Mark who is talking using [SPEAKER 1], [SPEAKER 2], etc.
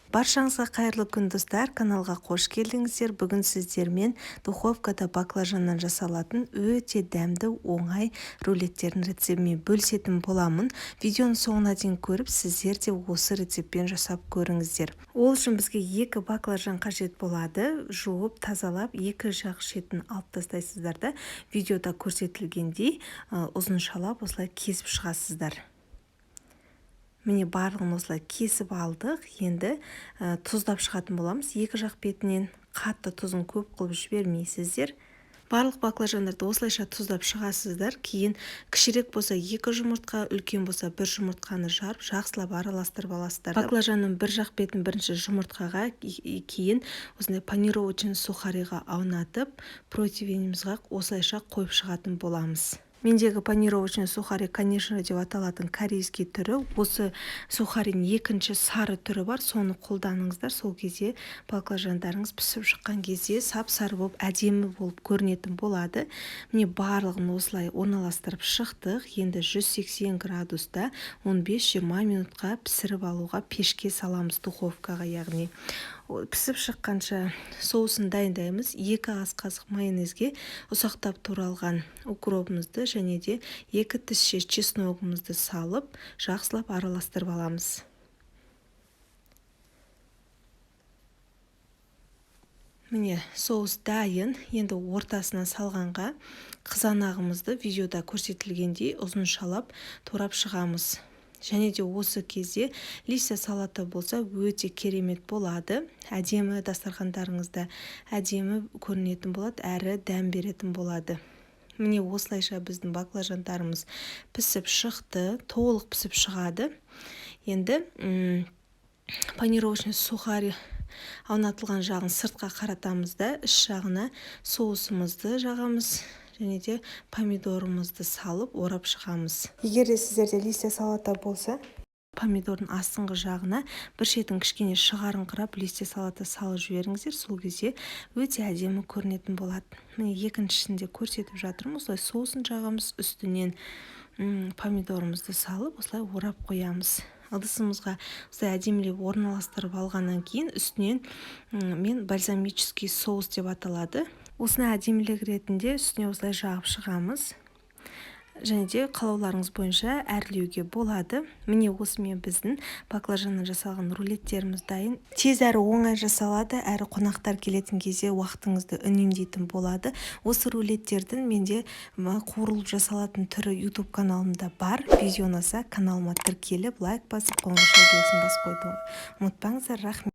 [SPEAKER 1] Баршаңызға қайырлы күн, достар! Каналға қош келдіңіздер! Бүгін сіздермен духовкада баклажаннан жасалатын өте дәмді, оңай рулеттердің рецептімен бөлісетін боламын. Видеоның соңына дейін көріп, сіздер де осы рецептпен жасап көріңіздер. Ол үшін бізге екі баклажан қажет болады. Жуып, тазалап, екі жақ шетін алып тастайсыздар да, видеода көрсетілгендей ұзыншалап осылай кесіп шығасыздар. Міне, барлығын осылай кесіп алдық. Енді тұздап шығатын боламыз екі жақ бетінен. Қатты тұзын көп қылып жібермейсіздер. Барлық баклажандарды осылайша тұздап шығасыздар. Кейін кішірек болса, екі жұмыртқа, үлкен болса, бір жұмыртқаны жарып, жақсылап араластырып аласыздар. Баклажанның бір жақ бетін бірінші жұмыртқаға, кейін осындай панировочный сухариға аунатып, противенімізға осылайша қойып шығатын боламыз. Мендегі панировочный сухари «Конечно» деп аталатын корейский түрі. Осы сухаридің екінші сары түрі бар, соны қолданыңыздар. Сол кезде баклажандарыңыз пісіп шыққан кезде сап сары болып, әдемі болып көрінетін болады. Міне, барлығын осылай орналастырып шықтық. Енді 180 градуста 15-20 минутқа пісіріп алуға пешке саламыз, духовкаға яғни. Пісіп шыққанша соусын дайындаймыз. 2 ас қасық майонезге ұсақтап туралған укропымызды және де екі тісше чесногымызды салып, жақсылап араластырып аламыз. Міне, соус дайын. Енді ортасына салғанға қызанағымызды видеода көрсетілгендей ұзыншалап турап шығамыз. Және де осы кезде листья салата болса, өте керемет болады. Әдемі, дастархандарыңызда әдемі көрінетін болады әрі дәм беретін болады. Міне, осылайша біздің баклажандарымыз пісіп шықты, толық пісіп шығады. Енді панировочный сухари аунатылған жағын сыртқа қаратамыз да, іш жағына соусымызды жағамыз және де помидорымызды салып, орап шығамыз. Егер де сіздерде листья салата болса, помидордың астыңғы жағына бір шетін кішкене шығарыңқырап, листья салата салып жіберіңіздер. Сол кезде өте әдемі көрінетін болады. Міне, екіншісін де көрсетіп жатырмын. Осылай соусын жағамыз, үстінен помидорымызды салып, осылай орап қоямыз. Ыдысымызға осылай әдемілеп орналастырып алғаннан кейін үстінен мен бальзамический соус деп аталады, осыны әдемілік ретінде үстіне осылай жағып шығамыз. Және де қалауларыңыз бойынша әрлеуге болады. Міне, осымен біздің баклажаннан жасалған рулеттеріміз дайын. Тез әрі оңай жасалады, әрі қонақтар келетін кезде уақытыңызды үнемдейтін болады. Осы рулеттердің менде қуырылып жасалатын түрі YouTube каналымда бар. Видео ұнаса, каналыма тіркеліп, лайк басып, қоңырау белгісін басып қоюды ұмытпаңыздар. Рахмет!